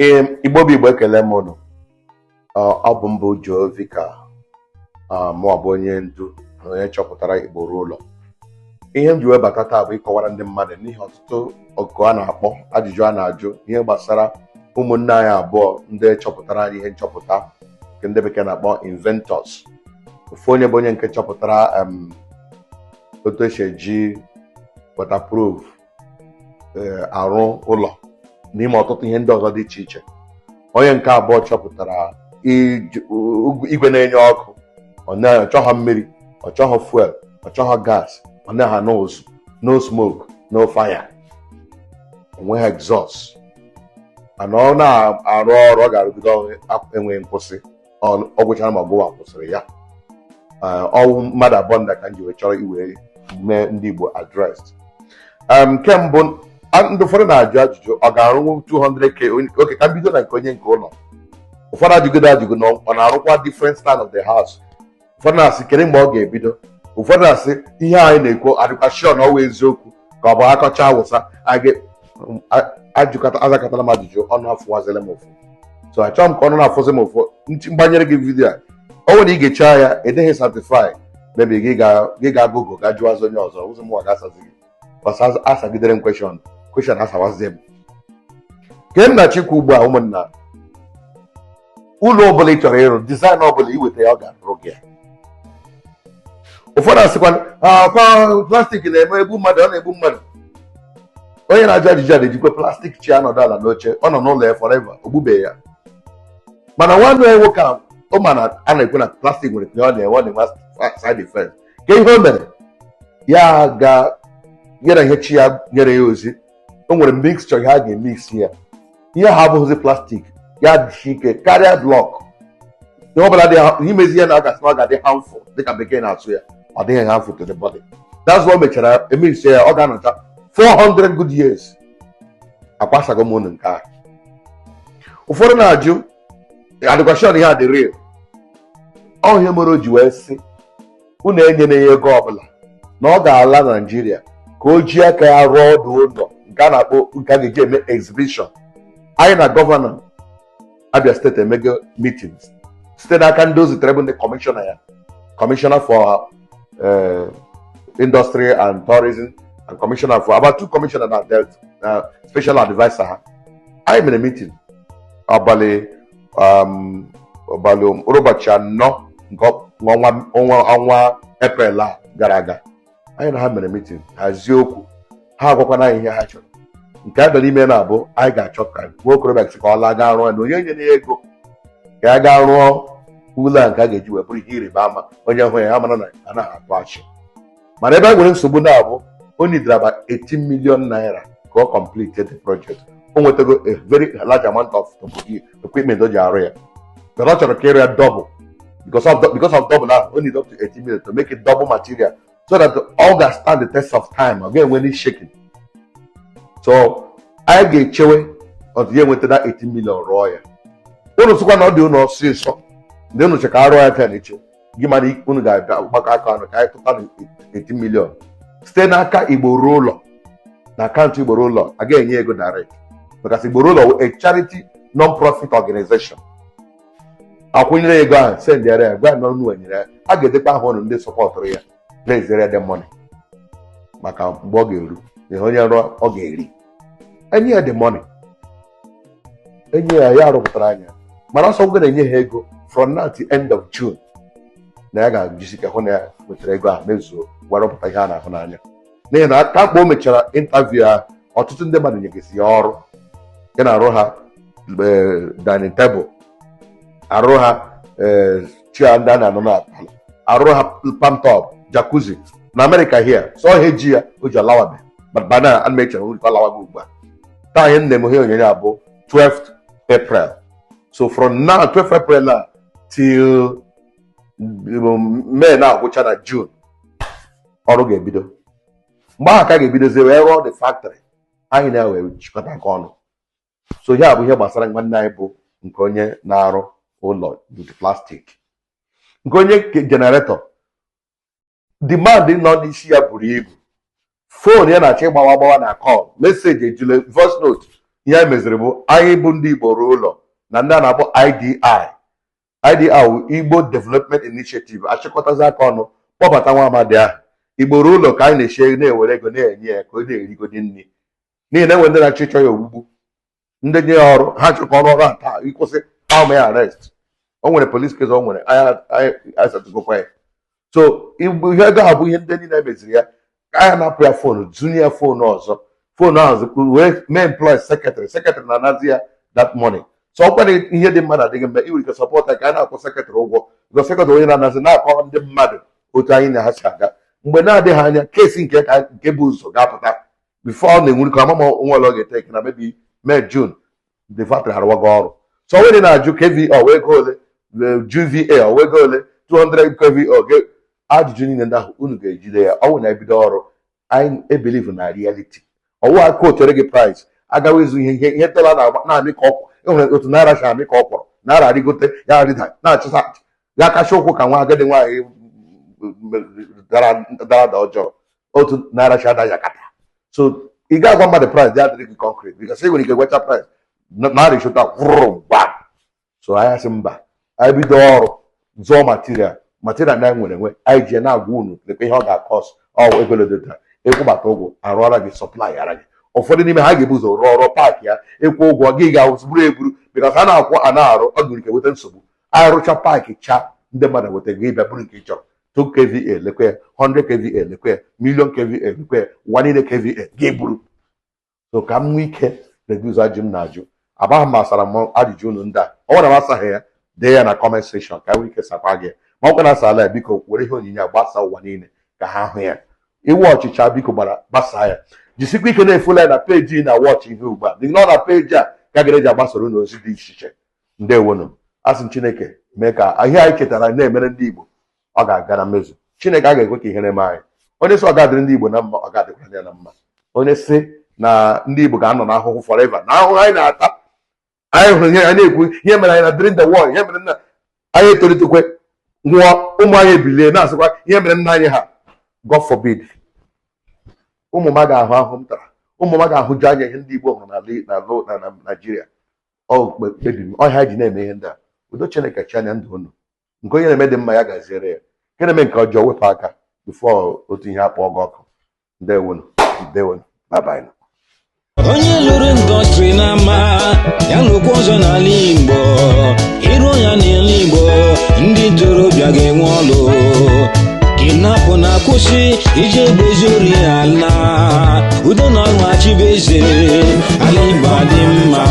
Ee, Igbo bụ Igbo, ekele m ụnụ. Ọ bụ mbụ Joe Vicar, mụ bụ onye ndu na onye chọpụtara Igbo Ruo Ụlọ. Ihe m ji wee bata taa bụ ịkọwara ndị mmadụ, n'ihi ọtụtụ ọgụ a na-akpọ, ajụjụ a na-ajụ, ihe gbasara ụmụnne anyị abụọ ndị chọpụtara anyị ihe nchọpụta nke ndị bekee na-akpọ inventors. Ofu onye bụ onye nke chọpụtara otu esi eji waterproof arụ ụlọ n'ime ọtụtụ ihe ndị ọzọ dị iche iche. Onye nke abụọ chọpụtara igwe na-enye ọkụ. Ọ na-achọghọ mmiri, ọ chọghọ fuel, ọ chọghọ gas, ọ naghị anụ ụzụ, no smoke, no fire, onweghị exhaust, mana ọ na-arụ ọrụ, ọ ga-arụgide ọrụ enweghị nkwụsị. Ọ gwụchara ma ọgụwa kwụsịrị ya. Ọwụ mmadụ abụọ ndị ka m ji wee chọrọ iwee mee ndị Igbo address. Nke mbụ, ndị ụfọdụ na-ajụ ajụjụ, ọ ga-arụnwu 200K? Oke ka m bido na nke onye nke ụlọ. Ụfọdụ ajụgodo ajụgo na ọ na-arụkwa different style of the house. Ụfọdụ na-asị, kedu mgbe ọ ga-ebido? Ụfọdụ na-asị, ihe anyị na-ekwu adịkwa sure na ọ wụ eziokwu ka ọ bụ akọcha awụsa? Ajụkata azakatara m ajụjụ, ọnụ afụwazịla m ụfụ, so achọghị m ka ọnụ na-afụzi m ụfụ. Mgbanyere gị video a, ọ nwere ị ga-echa ya edeghị certify, maybe gị ga Google ga jụwazi onye ọzọ ụzọ mụnwa ga-asazi gị bọs. Asagidere m question, question asawazie m. Ke m na-achịkwa ugbu a, ụmụnna, ụlọ ọbụla ị chọrọ ịrụ, design ọbụla iweta ya, ọ ga-arụ gị ya. Ụfọdụ asịkwa akwa plastic na-eme egbu mmadụ, ọ na-egbu mmadụ. Onye na-ajụ ajụjụ a na-ejikwa plastic chi anọdụ ala n'oche, ọ nọ n'ụlọ ya forever, ogbube ya. Mana nwanne ya nwoke a, ọ ma na a na-ekwu na plastic nwere ihe ọ na-enwe side effect. Ka ihe o mere, ya ga nyere ihe chi ya nyere ya ozi. O nwere mixture ihe a ga-emix ya, ihe ha abụghịzi plastic, ya dịsi ike karịa block. Ihe ọbụla dị imezi ya na ọ ga-asị na ọ ga-adị harmful, dịka bekee na-asụ ya, ọ dịghị harmful to the body. That's what mechara emix ya, ọ ga-anọcha 400 good years. Akwasago m unu nke a. Ụfọdụ na-ajụ, adịkwa sure ihe a dị real? Ọ ihe mere o ji wee sị unu enyela ya ego ọbụla, na ọ ga-ala Naijiria ka o ji aka ya rụọ ọdụ ụlọ nke a na-akpọ nke a ga-eji eme exhibition. Anyị na governor Abia State emego meetings site n'aka ndị o zitere, bụ ndị kọmishọna ya, commissioner for industry and tourism and commissioner for about two commissioner na Delta na special adviser ha. Anyị mere meeting abalị mkpụrụ ụbọchị 4 nke ọnwa April a gara aga. Anyị na ha mere meeting, hazie okwu, ha agwakwana anyị ihe ha chọrọ. Nke a bịara ime na-abụ anyị ga-achọ ka nwa okorobịa sị ka ọ laa gaa rụọ ya, na onye nyere ya ego ka ya gaa rụọ ụlọ a nke a ga-eji wee bụrụ ihe ịrịba ama, onye hụ ya, ya mara na anaghị atụ achị. Mana ebe a nwere nsogbu na-abụ, o nidere about 18 million naira ka ọ complete the project. O nwetago a very large amount of equipment o ji arụ ya, but ọ chọrọ ka ịrụ ya double. Because of double ahụ, o need up to 18 million to make it double material so that all ga stand the test of time, ọ ga-enwe any shaking. So anyị ga-echewe ọtụ ya enweta that 18 million rụọ ya. Unu sịkwa na ọ dị unu ọsịsọ, ndị unu che ka arụọ ya taa na-eche gị, mana unu ga-abịa gbakọ aka ọnụ ka anyị tụta 18 million site n'aka Igbo Ruo Ụlọ na akaụntụ Igbo Ruo Ụlọ. A ga-enye ego direct because Igbo Ruo Ụlọ wụ a charity non-profit organization. Akwụnyere ego ahụ, sendịara ya, gwa ya na unu nyere ya. A ga-edekwa aha unu ndị supportụrụ ya, raisere ya the money, maka mgbe ọ ga-eru na onye rụọ ọ ga-eri. Enye ya the money, enye ya, ya rụpụtara anya. Mana ọsọ gwụ na-enye ha ego from now to end of June, na ya ga-ejisi ike hụ na ya nwetara ego ahụ mezuo, gwa rụpụta ihe a na-ahụ n'anya. N'ihi na ka mgbe o mechara interview ahụ, ọtụtụ ndị mmadụ nyegasị ya ọrụ ya na-arụ ha dining table, arụ ha chair ndị a na-anọ n'ala, arụ ha palm top, jacuzzi na Amerịka here. So ihe ji ya o ji alawabe, but by now ana m echere ọ alawago ugbu a. Taa ihe m na-eme ihe onyonyo abụ 12th April. So from now, 12th April na till May na-agwụcha na June, ọrụ ga-ebido. Mgbe ahụ ka a ga-ebidozie wee rụọ the factory anyị na-ewe chịkọta aka ọnụ. So ihe a bụ ihe gbasara nwanne anyị bụ nke onye na-arụ ụlọ with plastic. Nke onye generator, demand nọ n'isi ya buru ibu. Phone ya na-achọ ịgbawa agbawa na call message ejule, voice note. Ihe anyị meziri bụ anyị bụ ndị Igbo ruo ụlọ na ndị a na-akpọ IDI. IDI wụ Igbo Development Initiative. Achịkọtazi aka ọnụ kpọbata nwa amadi ahụ Igbo ruo ụlọ ka anyị na-eche na-ewere ego na-enye ya ka ọ na-erigodi nri, n'ihi na enwe ndị na-achọ ịchọ ya ogbugbu, ndị nye ya ọrụ ha chọkọ ọrụ ọrụ a taa ịkwụsị ha ya arrest. O nwere police case, o nwere anyị asatụgokwa ya. So ihe ego a bụ ihe ndị niile meziri ya ka anyị na-apụ ya phone, zunye ya phone ọzọ, phone ahụ wee mee employ secretary. Secretary na-anazi ya that money. So ọ kwara ihe dị mmadụ adịghị mma iwere ike support ya ka anyị na-akwụ secretary ụgwọ, because secretary onye na-anazi na-akọrọ ndị mmadụ otu anyị na ha si aga. Mgbe na-adịghị anya, case nke ka nke bụ ụzọ ga-apụta before ọ na-enwere ka amama nwa ọ ga-eteke na maybe May, June, the factory arụwago ọrụ. So onye na-ajụ kva ọ wee ego ole, GVA ọ wee ego ole, 200 kva ajụjụ niile ndị ahụ unu ga-ejide ya. Ọ bụ na ebido ọrụ anyị e believe na reality. Ọwụ aka otere gị price agawa ịzụ ihe ihe dollar na-amị ka ọkwụ. Enwere otu naira si amị ka ọ kwọrọ naira arịgote ya arịda na-achịsa ya kacha ụkwụ ka nwa agadi nwaanyị dara dara ada ọjọọ, otu naira si ada ya kata. So ị ga-agwa mmadụ price ya adịrị gị concrete, because ị nwere ike gwacha price narị chụta kwụrụ gwa. So anyị asị mba, anyị bido ọrụ zụọ material. Material na nwere enwe anyị ji na-agwa unu lekwa ihe ọ ga-a cost, ọ ego ledota ịkwụbata ụgwọ arụọra gị, supply ara gị. Ụfọdụ n'ime ha ga-ebu ụzọ rụọ ọrụ pack ya, ịkwụ ụgwọ gị ga-buru eburu, because ha na-akwụ a na-arụ, ọ nwere ike weta nsogbu. Anyị rụcha pack cha, ndị mmadụ weta gị ịbịa buru nke ị chọrọ: 2 kva lekwe ya, 100 kva lekwe ya, million kva lekwe ya, ụwa niile kva gị buru. So ka m nwee ike reduce ajụ m na-ajụ, agbaghị m asara m ajụjụ unu ndị a. Ọ nwere m asaghị ya, dee ya na comment section ka nwee ike sakwa gị. Ma ọ kwa na asala ya, biko were ihe onyinye a gbasa ụwa niile ka ha hụ ya. Iwu ọchịcha, biko gbara gbasaa ya. Jisikwa ike na-efula ya na peji na watch ihe ugbu a nọ na peji a ka gara eji agbasoro unu ozi dị iche iche. Ndewonu. Asị m Chineke mee ka ihe anyị chetara na-emere ndị Igbo ọ ga-aga na mmezu. Chineke a ga-ekwe ka ihere mee anyị. Onye sị ọ ga-adịrị ndị Igbo na mma, ọ ga-adịkwara ya na mma. Onye sị na ndị Igbo ga-anọ n'ahụhụ forever, na ahụhụ anyị na-ata, anyị hụrụ ihe anyị na-ekwu, ihe mere anyị na during the war, ihe mere nna anyị etolitekwe nwụọ, ụmụ anyị ebilie na-asịkwa ihe mere nna anyị ha. God forbid. Ụmụ m ga-ahụ ahụ m tara, ụmụ m ga-ahụju anya ihe ndị Igbo hụrụ n'ala na Naịjirịa. Ọ kpebi m ọhịa ji na-eme ihe ndị a. Udo Chineke chi anya ndụ unu. Nke onye na-eme dị mma, ya gaziere ya. Nke na-eme nke ọjọọ, wepụ aka before otu ihe akpọ gị ọkụ. Ndewonu, ndewonu, bye bye. Onye lụrụ industry n'ama ya lụkwa ọzọ n'ala Igbo, ịrụ ya n'ala Igbo, ndị ntorobịa ga-enwe ọlụ. Kidnap na-akwụsị, ije egbe ori ala, udo na ọṅụ achịba eze, ala Igbo adị mma.